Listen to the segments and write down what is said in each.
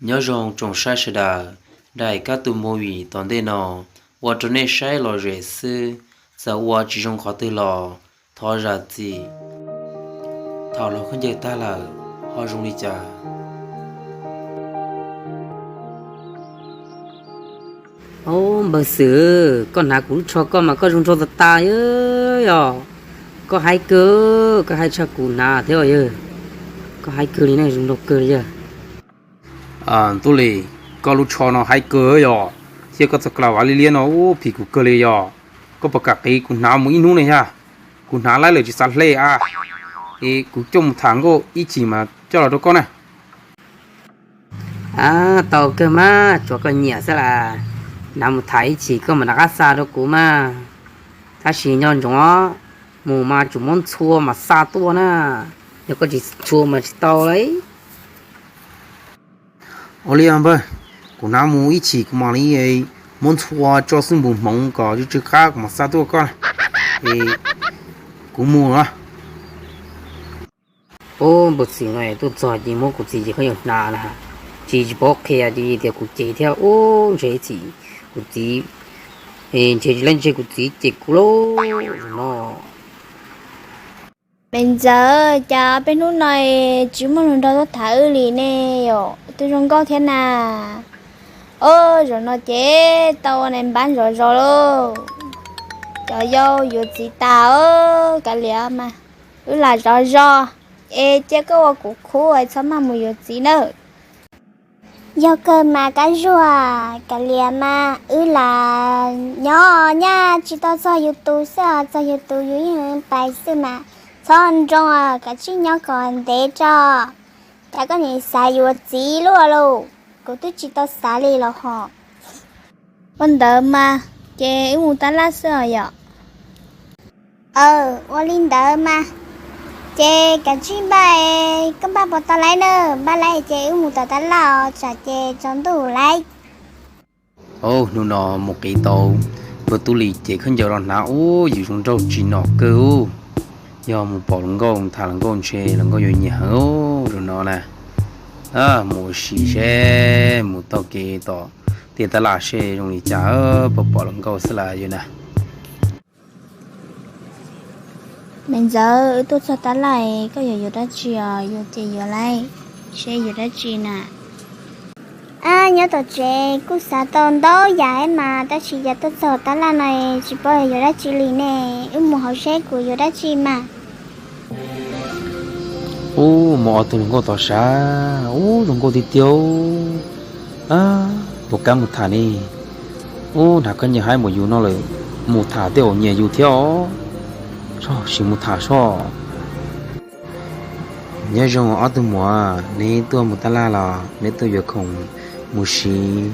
Nyob zoo tsoom saib sawv daws, daim kab tus movie tom ntej no ua rau nej saib lom zem xwb, txawm ua tsis zoo qhov twg los thov zam txim. Thaum hluas khaub ncaws tag lawm ho zoo li cas? Au, npawg Xwm, koj hnav kuv lub tsho koj mas koj zoo nraug tas tas yog. Koj haib kawg, koj haib tshaj kuv hnav thiab yog. Koj haib kawg li ne, zoo nraug kawg li yog. Tub Lis, koj lub tsho no haib kawg yog, thiab koj txoj ka la vav liab liab no ub phim kuv kawg li yog. Koj puas kam qiv kuv hnav mus ib hnub ne yog? Kuv hnav laib lawm tsis xav hle a, es kuv coj mus tham nkauj ib chim mas coj los rau koj na. Tau kawg mas, tsuav koj nyiam xwb las. Hnav mus tham ib chim koj mam rov qab xa rau kuv mas. Tab sis nco ntsoov, mus mas tsum muab ntxhua mas xa tuaj na, yog koj tsis ntxhua mas tsis tau lauj. Ua li os npawg, kuv hnav mus ib chim kuv mam li muab ntxhua tso xwb npus hmoov kom tsw tsw qab kuv mam xa tuaj koj. Es kuv mus lawm. Ub, npawg Xwm no tuaj txog ces muab kuv txiv ces khaub ncaws hnav na, tsis tsis paub qhia ces tias kuv cev thiab ub, ntshe txim kuv txiv, ntshe tsis leej ntshe kuv txiv cem kuv lauj no. Me ntxawm, cas peb hnub no tsis muaj hluas nraug tuaj tham wb li ne yom? Twb zoo nkauj thiab na. Ob, zaum no ces tau ua nais npab zov zos lauj. Cov yau yuav txiv tas os, kav liam mas. Wb lam zov zos, es cia koj ua kuv khub es txhob maj mus yuav txiv nawb. Yog kawg mas Kab Zuag, kav liam mas, wb lam nyob nyaj tsis tau txog yus tus xwb os, txog yus tus yus yeej pais xwb mas. Txhob nroo, kav tsij nyob kom ntev tso. Cas koj nim xav yuav txiv luaj lauj? Kuv twb tsis tau xav li los hos. Ua ntawd mas, ces wb mus tab laj xwb os yom? Aw, ua li ntawd mas, ces kav tsij npaj, koj npaj puas tau laib na, npaj laib ces wb mus tom tab laj os, tsam ces tsaus ntuj laib. Au, hnub no mus qiv tau npawg Tub Lis ces khaub ncaws los hnav ub, yus zoo nraug tsis nom kawg ub. Yog mus pom hluas nkauj tham hluas nkauj ntshe hluas nkauj yuav nyiam heev ub, zaum no na. Mus ua si seb mus taug kev tom tej tab laj seb zoo li cas, puas pom hluas nkauj xwb las yus na. Me ntxawm, wb tuaj txog tab laj, koj yuav yuav dab tsi os? Yuav ces yuav lauj, seb yuav dab tsi na. Ab, nyob tom tsev kuj xav tau ntau yam mas, tab sis cas tuaj txog tab laj no tsis paub yuav dab tsi li ne. Wb mus hauv seb kuv yuav dab tsi mas. Ub, muaj ob tug hluas nkauj tod sav, ub, zoo nkauj tiag tiag. Ab, puas kam mus tham ne? Ub, hnav khaub ncaws haib npaum yus no lawm, mus tham tej uas nyiam yus thiab os. Soj, sim mus tham soj. Nyob zoo ob tug muam, neb tuaj mus tab laj los neb tuaj yuav khoom mus siv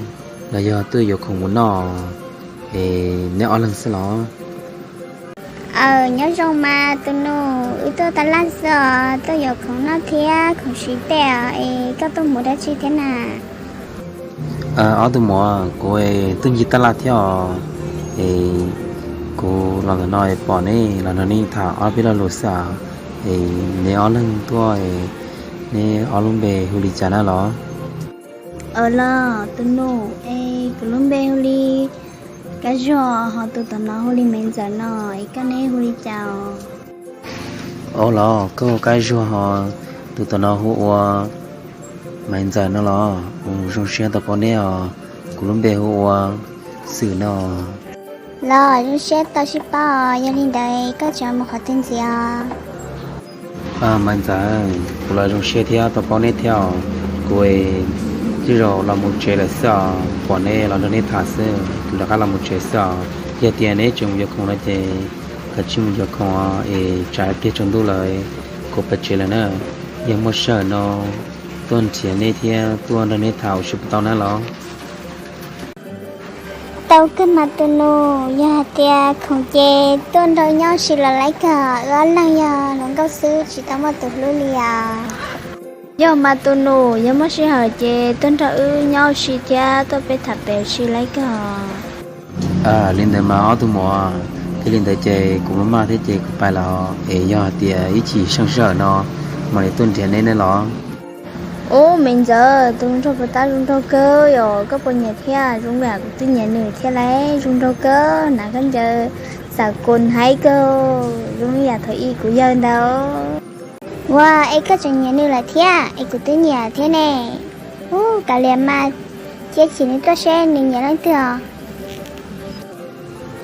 los yog tuaj yuav khoom mus noj? Es neb ob leeg xwb los? Aw, nyob zoo mas tus nus, wb tuaj tab laj xwb os, tuaj yuav khoom noj thiab khoom siv tej os, es koj tuaj mus dab tsi thiab na? Ob tug muam, kuv tuaj ncig tab laj thiab os. Es kuv los ntawm no pom neb los nrog neb tham ob peb lo lus xwb os. Es neb ob leeg tuaj, neb ob lub npe hu li cas na los? Aw los tus nus, es kuv lub npe hu li Kab Zuag, ho tus tom no hu li Maiv Ntxawm no, es koj neb hu li cas os? Aw los koj hu Kab Zuag ho tus tom no hu ua Maiv Ntxawm no los? Zoo siab tau paub neb os, kuv lub npe hu ua Xwm no. Los zoo siab tau sib paub os, yog li ntawd koj tseem mus qhov twg ntxiv os? Maiv Ntxawm, kuv los zoo siab thiab tau paub neb thiab os. Kuv tej zaum los mus tsev lawm xwb os, pom neb los nrog neb tham xwb, kuv rov qab los mus tsev xwb os. Yog tias neb tseem mus yuav khoom no ces kav tsij mus yuav khoom os, es tsam kiag tsaus ntuj lawm kuv pais tsev lawm na. Yog muaj sij hawm no tuaj nrhiav neb thiab tuaj nrog neb tham ua si puas tau na los? Tau kawg mas tus nus, yog hais tias khoom ces tuaj nrog nyob ua si los laib kawg, wb ob leeg yog hluas nkauj xwb tsis tau muaj tus hlub li os. Yog mas tus nus, yog muaj sij hawm ces tuaj nrog wb nyob ua si thiab tuaj peb tham pem ua si laib kawg. Li ntawd mas ob tug muam, thiaj li ntawd ces kuv maj maj thiab ces kuv pais los es yog hais tias ib chim sawm sawm no mam li tuaj nrhiav neb ne los. Ub, me ntxawm, tus nraug puas tab zoo nraug kawg yom, koj puas nyiam thiab? Zoo yam kuv twb nyiam nws thiab lauj, zoo nraug kawg, hnav khaub ncaws xav kos haiv kawg, zoo li yam thaum ub kuv yawg ntawd. Ua, es koj tseem nyiam nws lawm thiab? Es kuv twb nyiam thiab ne. Ub, kav liam mas, cia chim nws tuaj seb nws nyiam leej twg os.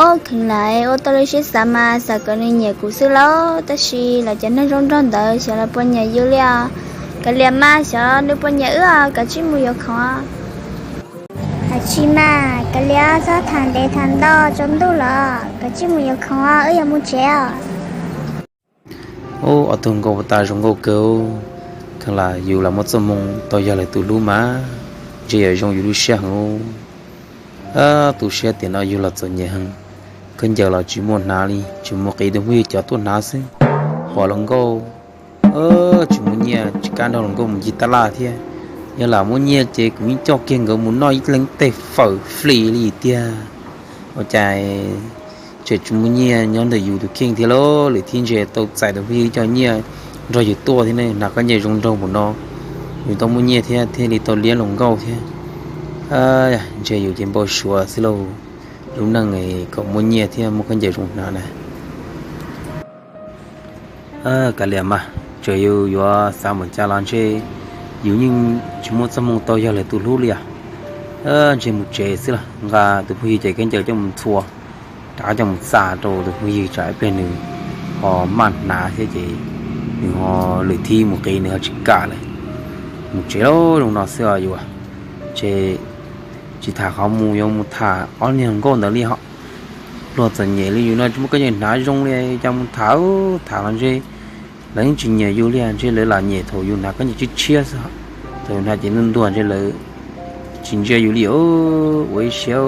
Ub, kheev lawm, ua tau li siab xav mas xav kom nws nyiam kuv xwb lauj, tab sis lawv cov neeg zoo nraug ntawd xyov lawv puas nyiam yus li os. Kav liam mas, xyov nws puas nyiam wb os, kav tsij mus yuav khoom. Kav tsij mas, kav liam, txhob tham ntev tham ntau tsaus ntuj los, kav tsij mus yuav khoom, wb yuav mus tsev os. Ub, ob tug nkauj puas tab zoo nkauj kawg, kheev lam yus los muaj txoj hmoo tau yog lawv tus hlub mas ntshe yuav zoo yus lub siab heev. Tu siab tiam no yug los txom nyem heev, khaub ncaws los tsis muaj hnav li, tseem mus qiv tus phooj ywg cov tuaj hnav xwb. Pom hluas nkauj tsis muaj nyiaj, tsis kam nrog hluas nkauj mus ncig taj laj thiab. Yog lam muaj nyiaj ces kuv yeej coj kiag nkawd mus noj ib leeg tej fawm flis li tiag. Ua cas tseem tsis muaj nyiaj nyob ntawm yus tus kheej thiab lauj, lwm thib ntshe tau txais tus phooj ywg coj nyiaj nrog yus tuaj thiab ne, hnav khaub ncaws zoo nraug npaum no. Yus tau muaj nyiaj thiab thiaj li tau liab hluas nkauj thiab. Ntshe yus ces npau suav xwb lauj, lub neej kom muaj nyiaj thiab muaj khaub ncaws zoo hnav na. Kav liam mas, txawm yus yuav xav npaum cas los ntshe yus yeej tsis muaj txoj hmoo tau yog lawv tus hlub li os. Ntshe mus tsev xwb los, nqa tus phooj ywg cov khaub ncaws coj mus ntxhua, rov qab coj mus txaj rau tus phooj ywg tsam ib pliag nws ho maj hnav thiab ces nws ho lwm thib mus qiv nws ho tsis kam lawm. Mus tsev lauj, zoo no xwb os yus. Ces tsis tham qhov mus, yuav mus tham ob niag nkauj ntawd li hos. Luag txom nyem li yus no tsis muaj khaub ncaws hnav zoo li cas mus tham, tham los ntshe lawv yeej tsis nyiam yus li, ntshe lawv lam nyiam thaum yus hnav khaub ncaws tshiab tshiab xwb. Thaum yus hnav ces ntuag ntuag ntshe lawv tsis ntsia yus li. Ua ib siab.